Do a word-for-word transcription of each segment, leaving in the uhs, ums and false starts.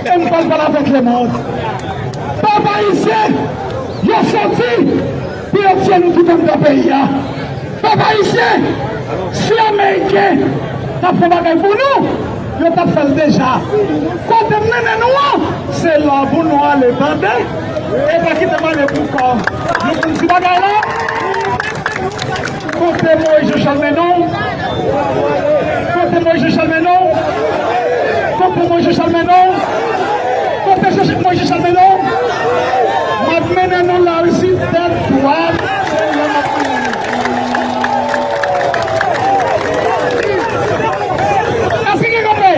E m pral pale avèk lemonn. Pèp ayisyen, yo soti pou yo tiye nou tout anndan peyi a. Pèp ayisyen, si Ameriken t ap fè bagay pou nou, yo t ap fè l deja. Kote m mennen nou an, se la pou nou ale, tande. E pa kite m ale pou kò m. Nou konn ti bagay la. Kote Moyiz Jean Charles mennen w? Kote Moyiz Jean Charles mennen w? Kote Moyiz Jean Charles mennen w? Kote Jean- Moyiz Jean Charles mennen w? M ap mennen nou Larisi tèt dwat. Èske gen kanpe?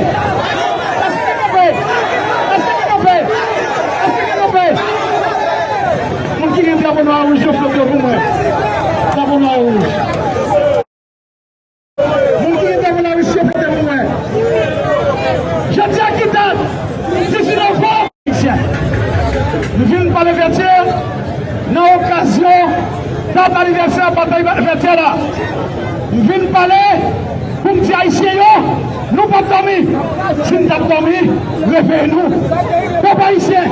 Èske gen kanpe? Èske gen kanpe? Èske gen kanpe? Moun ki gen drapo nwa wouj yo, fwote yo pou mwen. Drapo nwa wouj. Moun ki gen drapo Larisi yo, fwote pou mwen. Jodi a ki dat? Dizuit novanm. Ayisyen. M vin pale Vètyè nan okazyon dat anivèsè batay Vètyè la. M vin pale pou m di Ayisyen yo, nou p ap dòmi. Si n t ap dòmi, reveye nou. Pèp ayisyen,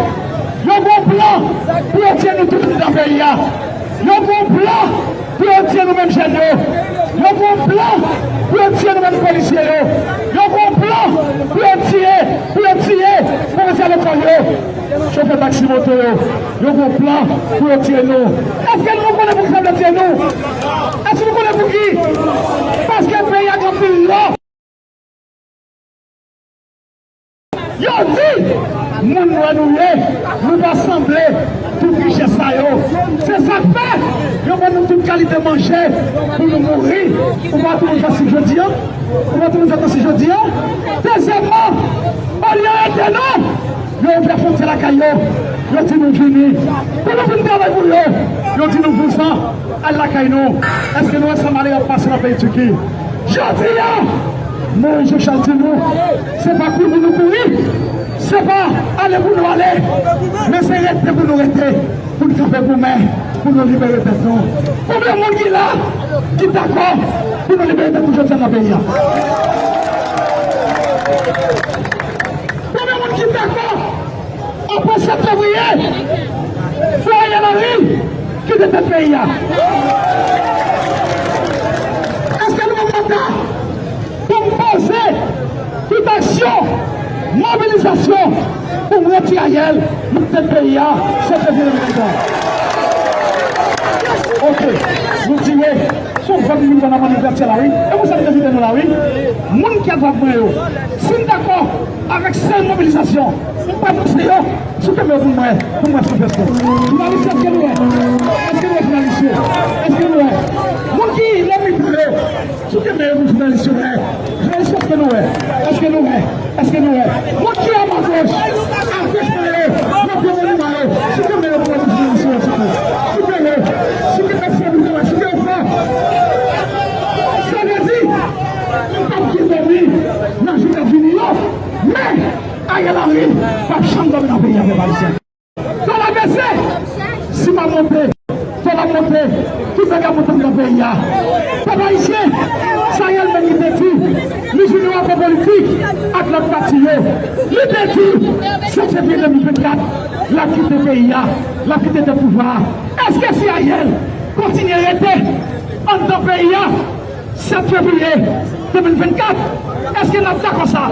yo gon plan pou yo tiye nou tout anndan peyi a. Yo gon plan pou yo tiye nou menm jèn yo. Yo gon plan pou yo tiye nou menm polisye yo. Yo gon plan pou yo tiye, pou yo tiye pwofesè lekòl yo. Chofè taksi moto yo, yo gon plan pou yo tiye nou. Èske nou konnen pou ki sa yo vle tiye nou? Èske nou konnen pou ki? Paske peyi a gen anpil lò. Yo di, moun nwè nou ye, nou pa sanble tout richès sa yo. Se sa k fè yo ban nou tout kalite manje pou nou mouri. Ou pa tounen fasil jodi a? Ou pa tounen fasil jodi a? Dezyèmman, olye yo ede nou, yo ouvè fwontyè lakay yo. Yo di nou vini. Pou nou vin travay pou yo, yo di nou vouzan al lakay nou. Èske nou wè sa malere ap pase nan peyi Tiki? Jodi a, Moyiz Jean Charles di nou, se pa kouri pou nou kouri, se pa ale pou nou ale, men se rete pou nou rete, pou n kanpe goumen, pou nou libere tèt nou. Konbyen moun ki la, ki dakò pou nou libere tèt nou jodi a nan peyi a? Konbyen moun ki dakò? Apre sèt fevriye, fò Ariel Henry kite tèt peyi a. Èske nou gen manda pou m poze tout aksyon, mobilizasyon pou m retire Ariel nan tèt peyi a, sèt fevriye de mil vennkat? Oke, nou tire. Se yon vòt nou vin pran nan manifèstasyon la, wi. E pou sa nou te kite nou la, wi. Moun ki adwat mwen yo, si n dakò avèk sèl mobilizasyon, m pa pouse yo, sou kenbe yo pou mwen, pou mwen san fèste. Jounalis yo, èske nou wè? Èske nou wè jounalis yo? Èske nou wè? Moun ki lènmi pou yo, sou kenbe yo pou jounalis yo, wè. Jounalis yo, èske nou wè? Èske nou wè? Èske nou wè? Moun ki a ma goch, agoch mwen yo, nan pye monuman yo, sou kenbe yo pou mwen pou jounalis yo, sou kenbe. Sou kenbe, sou kenbe fò nou travay, sou kenbe fò. Sa vle di, nou p ap gen dòmi nan jou k ap vini yo, men Ariel Henry p ap janm dòmi nan peyi a, pèp ayisyen. Dòla bese, siman monte, dòla monte, tout bagay monte nan peyi a. Pèp ayisyen, sa Ariel menm li te di, li jwenn yon akò politik ak lòt pati yo. Li te di, sèt fevriye de mil vennkat, l ap kite peyi a, l ap kite tèt pouvwa a. Èske si Ariel kontinye rete anndan peyi a, sèt fevriye de mil vennkat, èske n ap dakò sa?